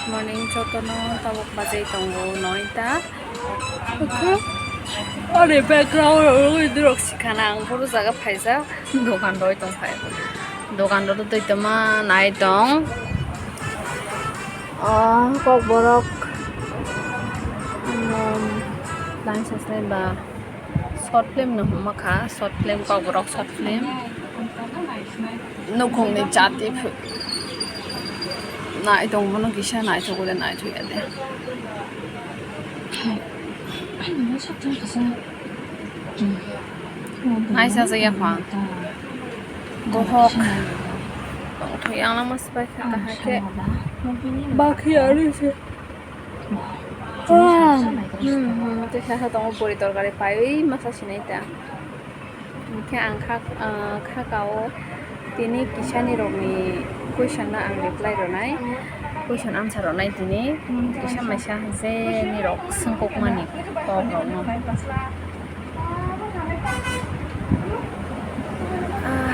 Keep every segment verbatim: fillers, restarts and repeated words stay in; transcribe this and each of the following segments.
Morning, jotono tabuk bajai tongo noita. Are background rok sikana ang bohrok jaga phaijak. Dokan roi tongphai. Dokan rok twi tongma nai tong. O kokborok. Um, langsasnai ba. Short film no hwnma kha, short film, kokborok short film. Nukhungni chati ph-, nai tong bono kisa naithok ore naithok ya de. Nai sa sa ya phang. Bohok. Tong thoi ang lama spai kha kahai khe. Bakhi ari se. Hmm, hmm, tei kha kha tongo pori torkari paiwi masa sinai ta. Hwnkhe ang kha, ah, kha kao tini kisani rokni question no ang reply rwnai, question answer rwnai tini kisa maisa je nirok swngkukmani kok rokno. Ah,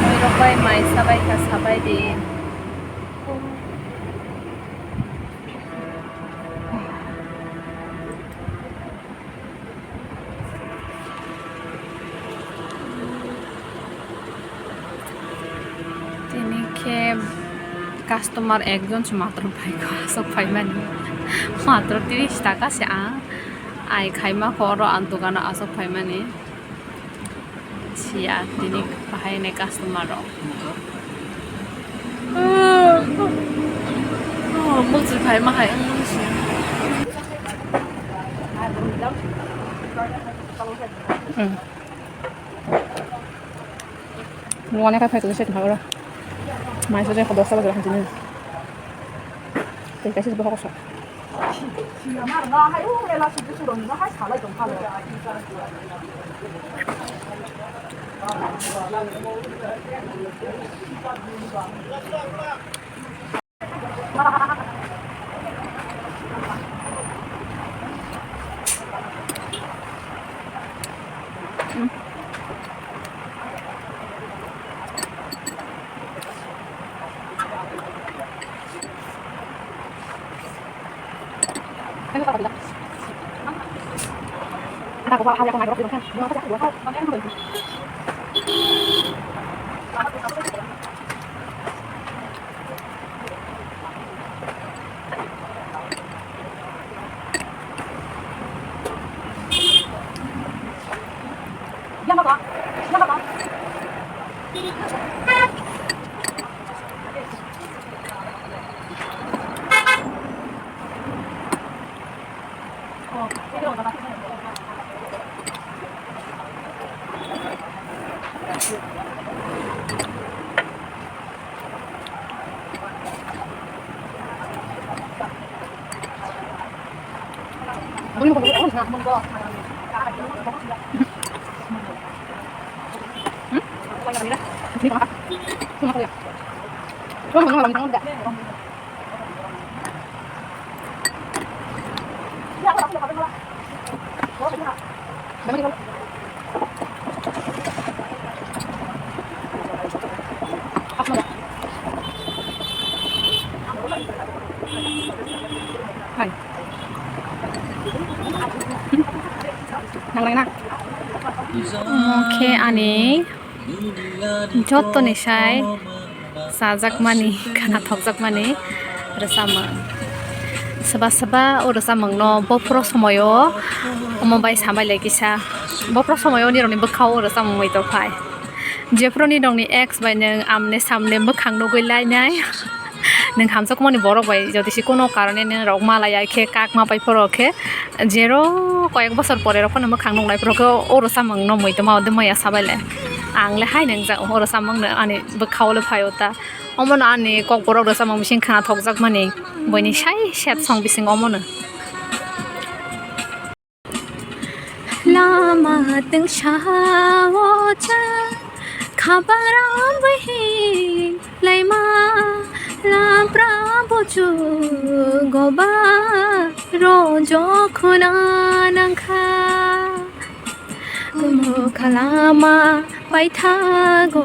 mwrwk bai mai sabai kha sabai di. Tini khe customer ekjon se matro phaikha, aswk phaimani. Matro tris taka se ang ai khaima khe oro ang dogano aswk phaimani. Siya, tini bahai ni customer rok. Oh, bwswk khai ma hai wng si. Hmm. Nuani khai phai tongwi se thang oro. Mai se je dosta bajar hamsini. Tei kaisa se bohok sok. Hai. Nang nang nang. Omo khe ani jotoni sai chajakmani, khana thokjakmani rwchapmung. Swba swba o rwchapmungno bophuru somoio omo bai samai lai kisa. Bophuru somoio nirokni bwkhao o rwchapmung muitor phai. Jephuru nirokni ex bai nwng amne samne bwkhang nugwi lainai. Nwng hamjakmani borok bai jodi se kono karone nirok malaya khe kakma pai phoro khe jero koyek bosor pore rok phano mwkhang nuknai phoro khe o rwchapmungno muitor ma ode maya sabai le. Ang le hai nwngjak o rwchapmungno ani bwkhao le phaio ta. Omono ani kokborok rwchapmung bising khana thokjakmani buini sai sad song bising omono. Lama tungsao cha khabar ambahi laima lapra bochu goba rojo khuna nangkha. Khalama paithago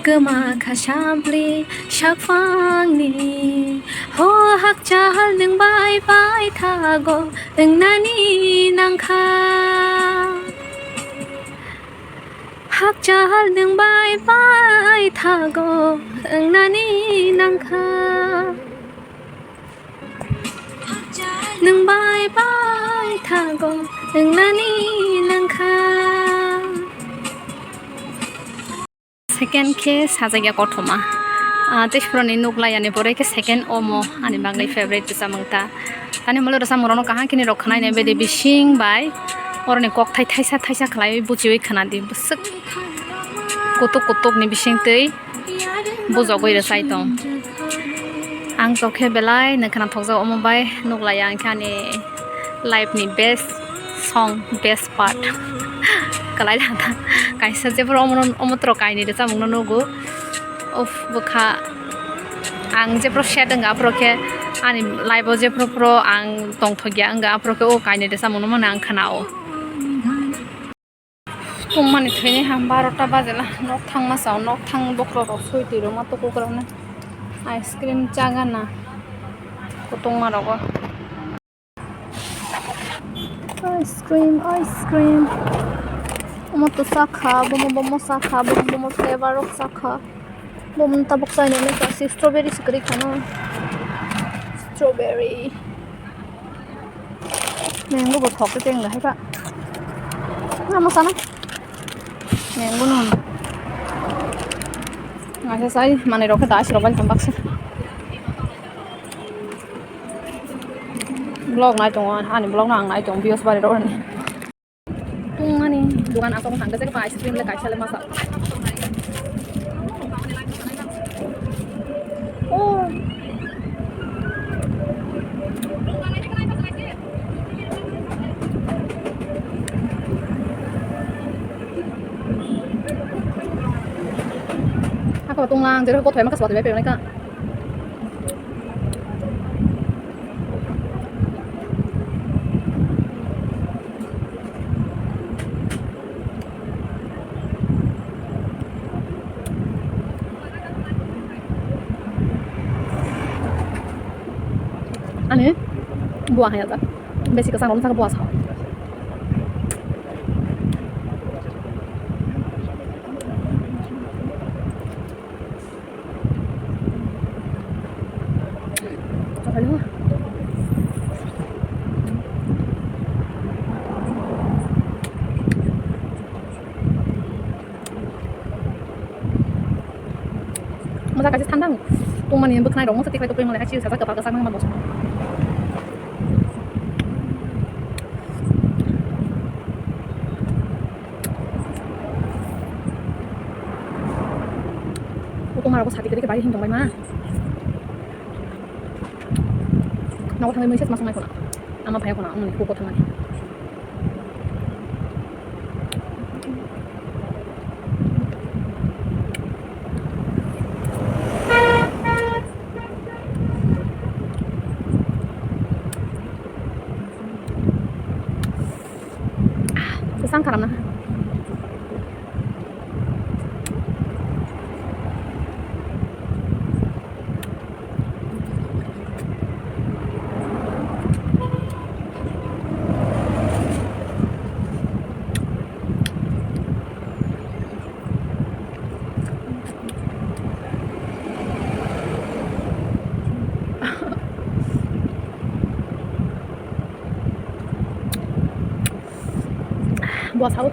kwma kha sampli sakphangni. Ho hakchal nwng bai paithago wngnani nangkha. Hakchal nwng bai paithago wngnani nangkha. Nwng bai paithago wngnani nangkha. Second khe sajagya kothoma. Ah, tei phuroni nuk layani pore khe second omo ani bagwi favorite bwsamung ta. Tani molo rwchapmung rokno kaham khe ni rok khwnai nai bede bising bai oroni kokthai thaisa thaisa khlaiwi buchiwi khwnadi bwswk kutuk kutuk ni bising twi bujogwi rwchai tong. Ang tokhe belai nw khwnathokjak omo bai nuk laiya ang khe ani life ni best song, best part kwlai lang ta. Kaisa jephuru omo, omo toro kainwi rwchapmung no nugo. Uff, bwkha ang jephuru sad wngkha aphuru khe ani life o jephuru phuru ang tongthokya wngkha aphuru khe o kainwi rwchapmung no mano ang khwnao. Tungmani thwini ha barota bajela nok thangma sao, nok thang bokhorok rok soi twi rwma tukukrokno ice cream chagana kutungma rogo. Ice cream, ice cream. Omo to sakha, bomo bomo sakha, bomo bomo flavor rok sakha. Bomo tabuk chainani kasi strawberry se kwrwi khano. Strawberry. Mango bo thok tei teng hai ba. Na mo sana. Mango no. Ngaisa sai mane rok da asiro ban tambak se. Vlog nai tongo, ani vlog no ang nai tongo, views bari rok ni. Tungmani dugan asok thangkhe je ice cream le kaisa le masa. Oh. Ako tunglang jero ko thai maka swati bai pe ka. Ani buah ya ta. Besi kesang rom saka buah sa. Masa kaisa thandang tongmani bwkhnai rok masa tikhlai tongmani hai sajak kwtal kwchak nang ma bo. Kutung arok sadi kadi khe bai hin tongbai ma. Nogo thangwi mui se ma songnai khuna. Ama phai khuna, amoni kuko thangmani. Kwchang kharam na. Buah sao.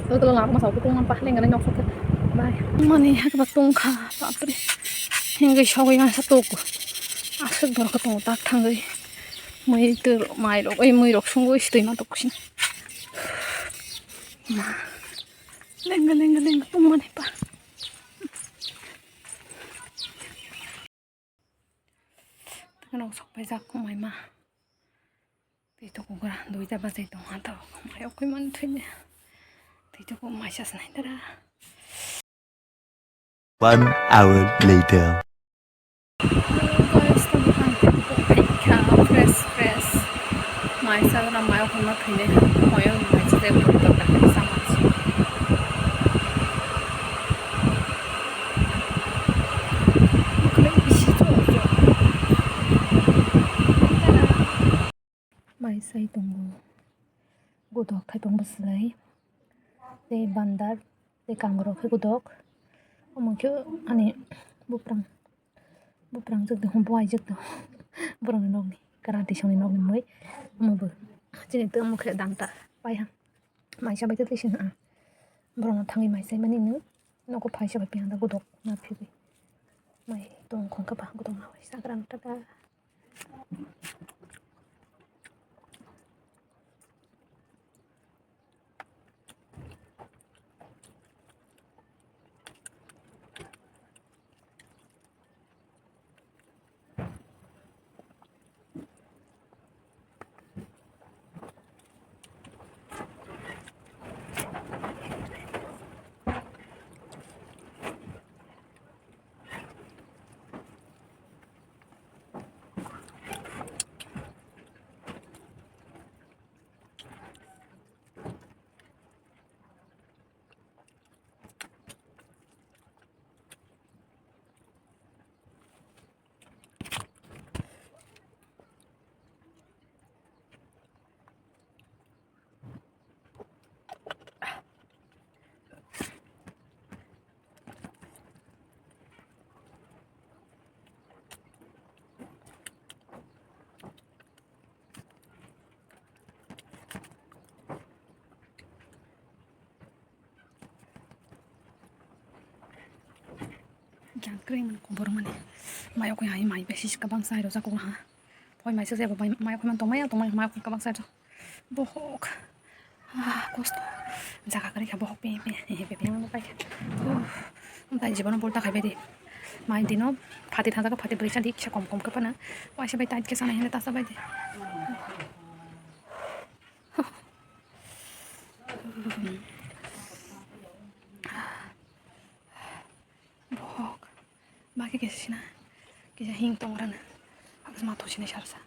Tolo tolo lama sao kutung nampak leng ngai nok sok. Bai. Mani hak ba tong kha. Bapre. Hingge sao yang sa tok. Asuk dor ka tong tak thangge. Mui tur mai rok, ei mui rok sungui sitoi ma tok sin. Ma. Lenga lenga lenga tong mani pa. Tei nok sok paijak mai ma. Tei to kugra duita bajai tong ha to. Mai okui man thoi ne. Tei to ko mai sas nai dara. One hour later. Fresh fresh. Kaisa gana mayo hwnma thwinai kha, mayo hwnma kaisa tei bwrwi tongkha kaisa mansi. Mai sai tongo, godok khaipang bwswlai, tei bandar, tei kangrok khe godok. Omo khe ani buprang. Buprang jwk de hwn buai jwk de. Borokni nokni karati songni nokni mui. Omo bo chini tei omo khe dangta pai ha. Maisa bai tei twi sini ah. Borokno thangwi maisai mani no nogo phaisa bai piya da godok na phigwi. Mai tong khon khe ba godok na bai sagra ta ta. Jang kring man kubur mani. Mayo koi hai mai besi kabang sai rojak ko ha. Poi mai se jebo mai, mayo koi man tong mai, tong mai, mayo koi kabang sai. Bohok. Ah, kosto. Jaga kari kha bohok pe, pe, pe, pe, pe, pe, pe. Uff. Umtai jibono bolta khai bedi. Mai dino phati thang jaga phati bwrwi sadi kisa kom kom khe phano. Waisa bai tait khe sana hene tasa bai di. Bohok. Baki kisa sina. Kisa hing tong rana. Agus ma thosini sarsa.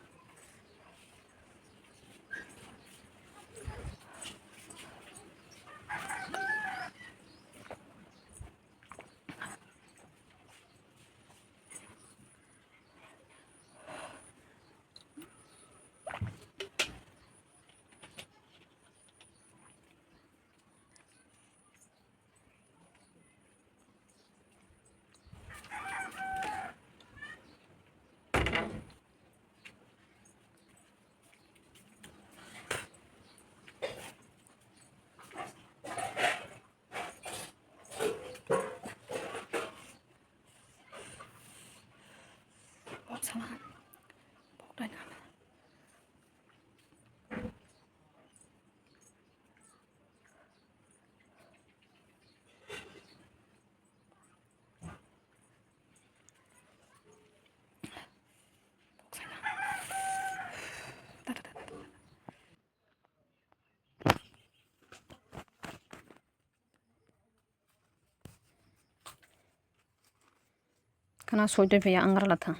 Khana soi twi phaiya angra latha.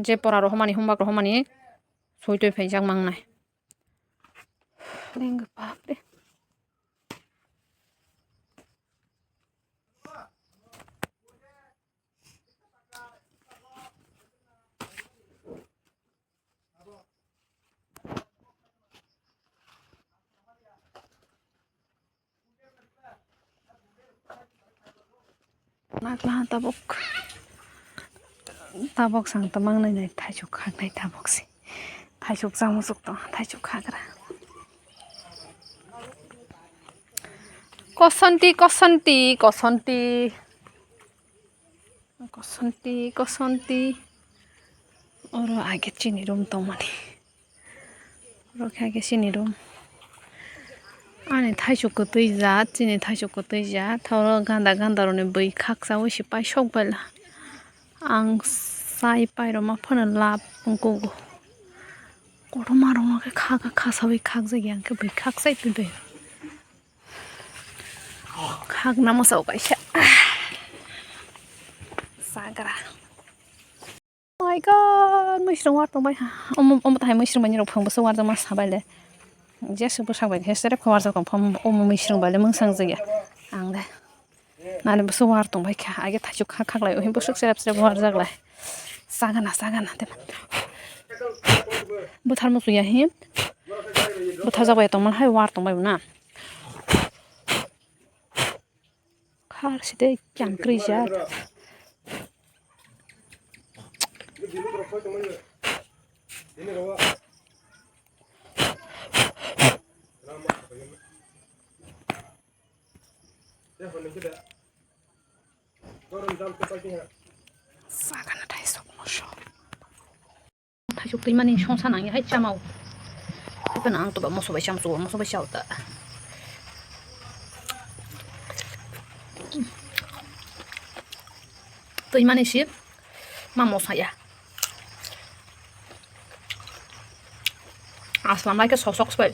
Je pora rohormani, homework rohormani soi twi phaijak mangnai. Rengga bapre. Nakla tabuk, tabuk sang tamang nai nai thaisuk khak nai tabuk si. Thaisuk chamung suk tong, thaisuk khagra. Kosanti, kosanti, kosanti. Kosanti, kosanti. Oro age chini room tongmani. Oro khe age chini room. Ani thaisuk kwtwi jat, chini thaisuk kwtwi jat. Oro ganda ganda rokni bwi khaksa wi se paisok baila. Ang sai pairoma phano lab wngkugo. Kotorma rokno khe kha kha kha sawi khakjak ya, ang khe bwi khakchai twi bai. Khakna mwsao kaisa. Chagra. Hai ka, mwisrwng war tongbai ha. Omo, omo tahai mwisrwng bai nirok phang bwswk warjakma sabai le. Jeswk bwsak bai khe sere khe warjak tong phang omo mwisrwng bai le mungsang jagya. Ang le. Nani bwswk war tongbai kha. Age thaichuk kha khaklai o him bwswk serep serep warjak lai. Sagana, sagana. Bwthar muchung ya hi. Bwthar jak bai tongma hai war tongbai bo na. Khar side kyang krijak. Sagana thai sok moso. Thaisuk twi mani songsa nang ya hai chama o. Haikhe ang to ba moso bai cham chugo, moso bai chao ta. Twi mani si ma mosa ya. Aslam lai khe sok sok se bai.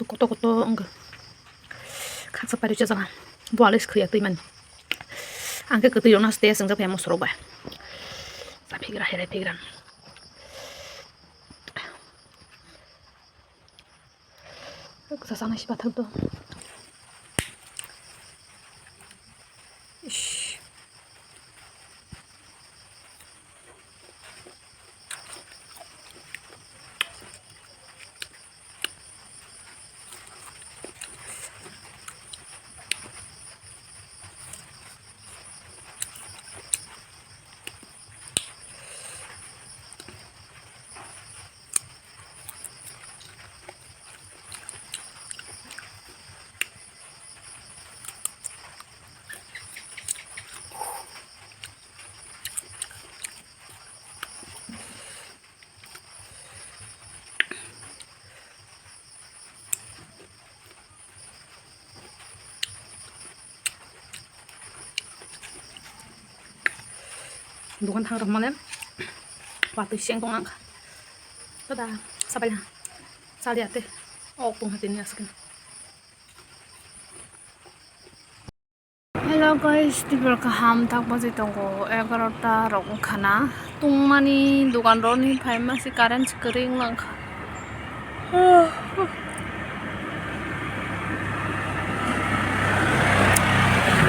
Koto koto wng kha. Khaksa pari chajak ang. Bo always khwya twi mani. Ang khe kwtwi rokno tei swngjak phai mosorok bai. Chaphigra, herai phigra. Kwsa sanai si pathak do. Ish. Dogan thang rok mane watwi seng tong nang kha. Tada sabai na sali ate ok tong hati ni askin. Hello guys, tibra kaham tak bajai tongo egarota rok wngkha na. Tungmani dogan roni phaima se current se kwrwi wnglang kha.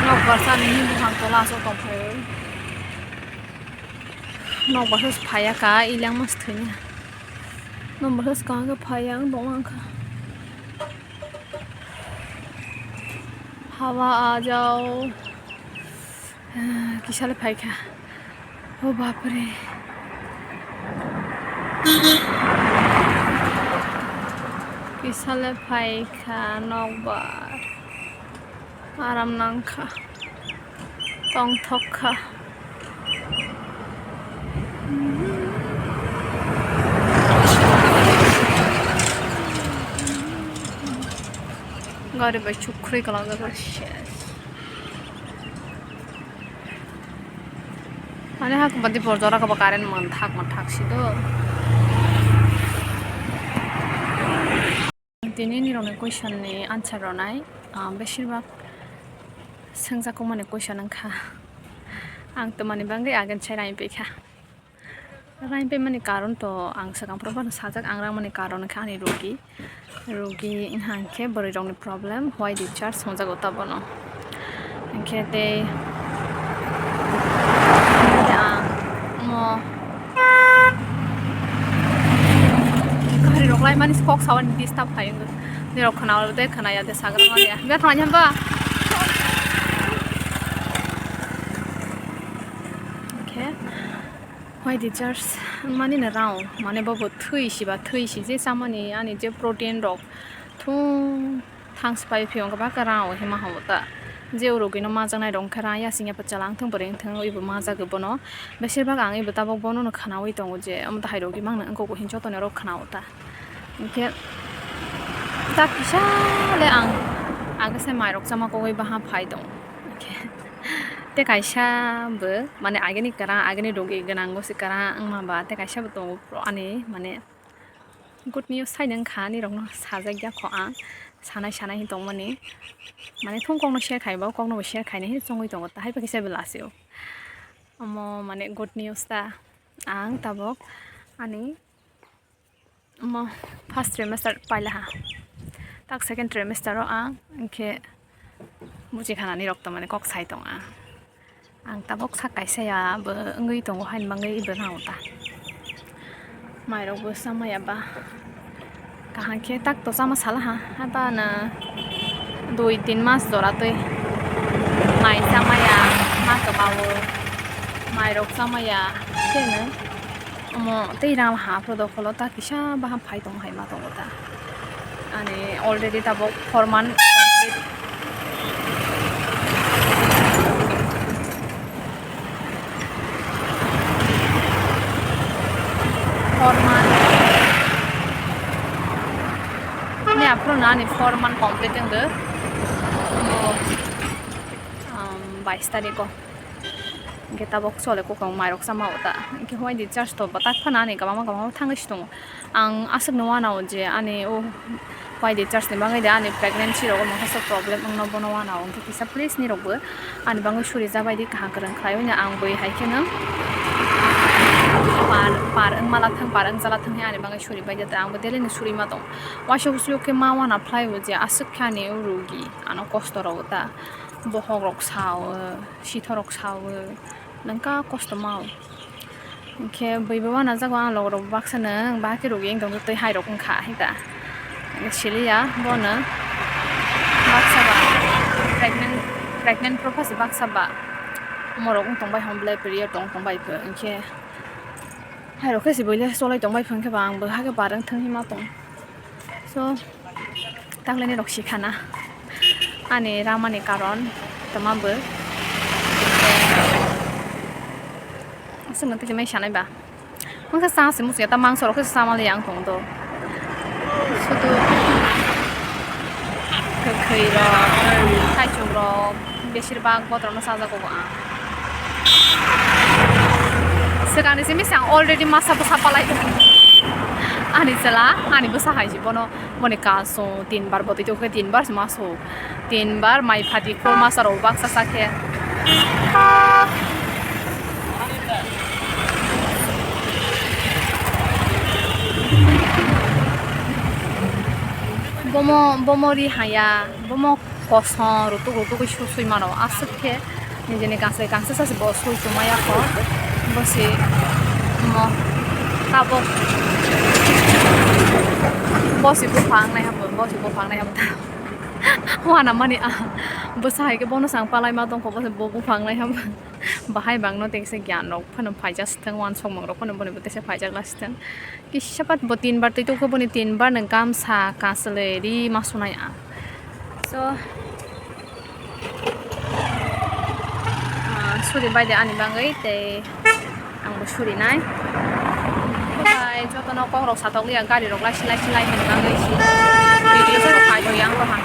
Nok basa nini buphang tola aswk tongphai. Nok basa se phaiya ka, ilangma se thwini. Nok basa se kaham khe phaiya wng tongma wngkha. Hawa ajao. Kisale phaikha. O bapre. Kisale phaikha nokbar. Aram nangkha. Tongthok kha. Gari bai chukrwi kalangjak bai ses. Ani hak badi bor jora kaba current manthak manthak si do. Tini nirokni question ni answer ronai, ah, beshirbak swngjak mani question wngkha. Ang twmani bagwi agent sai rai paikha. Rang paimani karon to ang swkang phuru phano sajak, ang rangmani karon khe ani rugi, rugi wngkha hwnkhe bwrwi rokni problem, why discharge hwnjago ta bono. Hwnkhe tei ang mo gari rok laimani kok sawani disturb khai wngkha. Nirok khwna tei khwnaya de sagra manya. Bia thangni hamba. Hwnkhe. Why discharge mani na rao, mane bobo thwi si ba thwi si je chamani ani je protein rok thung thang spai phi wngkha ba ka rao hima hamo ta. Je rogino majaknai rok wngkha rang yasing ya pachala wngthang bwrwi wngthang wi bo majak bono. Beshirbak ang wi bo tabok bono no khwnawi tongo je omo tahai rogi mangna wngkha hinwi jotono rok khwnao ta. Hwnkhe ta kisa le ang age se mairok chama kogwi baha phai tongo. Hwnkhe. Tei kaisa bo, mane, agini kwrang, agini rwgwi gwnang, bo se kwrang wngma ba, tei kaisa bo tongo, ani, mane, good news sai nang kha, ani rokno sajak ya kho ang, sanai sanai hin tongmani, mane, thung kokno share khai ba, kokno bo share khainai hin chongwi tongo, ta hai pa kisa bo lasio. Omo, mane, good news ta, ang tabok ani Omo first trimester paila ha. Tak second trimester o ang hwnkhe buji khanani rok tongmani kok sai tong ang. Ang tabok sak kaisa ya bo wngwi tongo haini bagwi bo nang ta. Mairok bo chamaya ba. Kaham khe tak to chama sala ha. Haba na dui tin mas jora twi mai chamaya ma to bawo. Mairok chamaya khe no. Omo tei ram ha phuru dokholo ta kisa baham phai tong hai ma tongo ta. Ani already tabok four month complete. Four month. Ni aphuru na ani four month complete wngdo. Omo, um, bais tarikh o. Hwnkhe tabok chole kokong mairok chama o ta. Hwnkhe hwai di charge to bwtak phano ani kwbangma kwbangma thangwi si tongo. Ang aswkno uanao je ani o hwai di charge ni bagwi de ani pregnancy rogo mokhe sok problem wngno bono uanao. Hwnkhe kisa please nirokbo ani bagwi suri jabai di, kaham kwrwng khlaiwi no ang bui hai kheno par, par wngma la thang, par wngja la thang he ani bagwi suri bai de ta. Ang bo daily no suri ma tong. Waisa usui khe ma uana phlai o je aswk khe ani o rugi ano kosto rogo ta. Bohok rok sao, sithorok sao, nangka kosto mao. Hwnkhe bui bo uanajago ang logorok baksa nwng bahai khe rugi wng tongkhe tei hairok wngkha hita. Siliya bono baksa ba pregnant, pregnant propose baksa ba morok wng tongbai hwn belai period wng tongbai hwnkhe hairok khe se buile cholai tongbai hwnkhe ba ang bo hakhe bareng thwng hima tong. So, takle ni rok sikhana. Ani ramani karon tama bo. Aswk no tei mai sanai ba. Mungsa chang se musuya ta mangso rok khe sama le yang tong do. Sudu kwkhwi rok, saichung rok, besir bak botrok no sajak o ang. Swkang ni simi sang already masa bwsa palai tong. Ani chwla, ani bwsa hai se bono. Boni kaso tin bar botwi tongkhe, tin bar se maso, tin bar mai phati khol masa rok baksa sakhe. Bomo, bomo ri haya, bomo kosom rutuk rutuk sui sui mano aswk khe. Nijini kansai kansai sasi bo soi tongmaya kho. Bosi mo tabok bosi buphang nai habo, bosi buphang nai habo ta. Wana mani ah, bwsa hai khe bono sang palai ma tongkho, bosi bo buphang nai habo. Bahai bangno tei kisa giyan rok phano phaijak sithang, uansukmung rok phano boni bo teisa phaijak la sithang. Kisa pat bo tin bar twi tongkhe boni tin bar nwng gamsa kaslwi ri ma sunai ang. So, ah, suri bai de ani bagwi tei ang bo suri nai. Bye, jotono kok rok satok liya, gari rok lai silai silai hwnwi bagwi si video se rok khai do yang roha.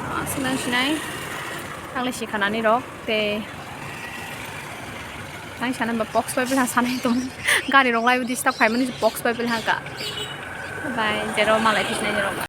Ah, sinai sinai tangli sikhanani rok tei. Tang sana ba box bai bwla sanai tong. Gari rok lai disturb khai mani box bai bwla ka. Bai jero malai phisnai rok ba.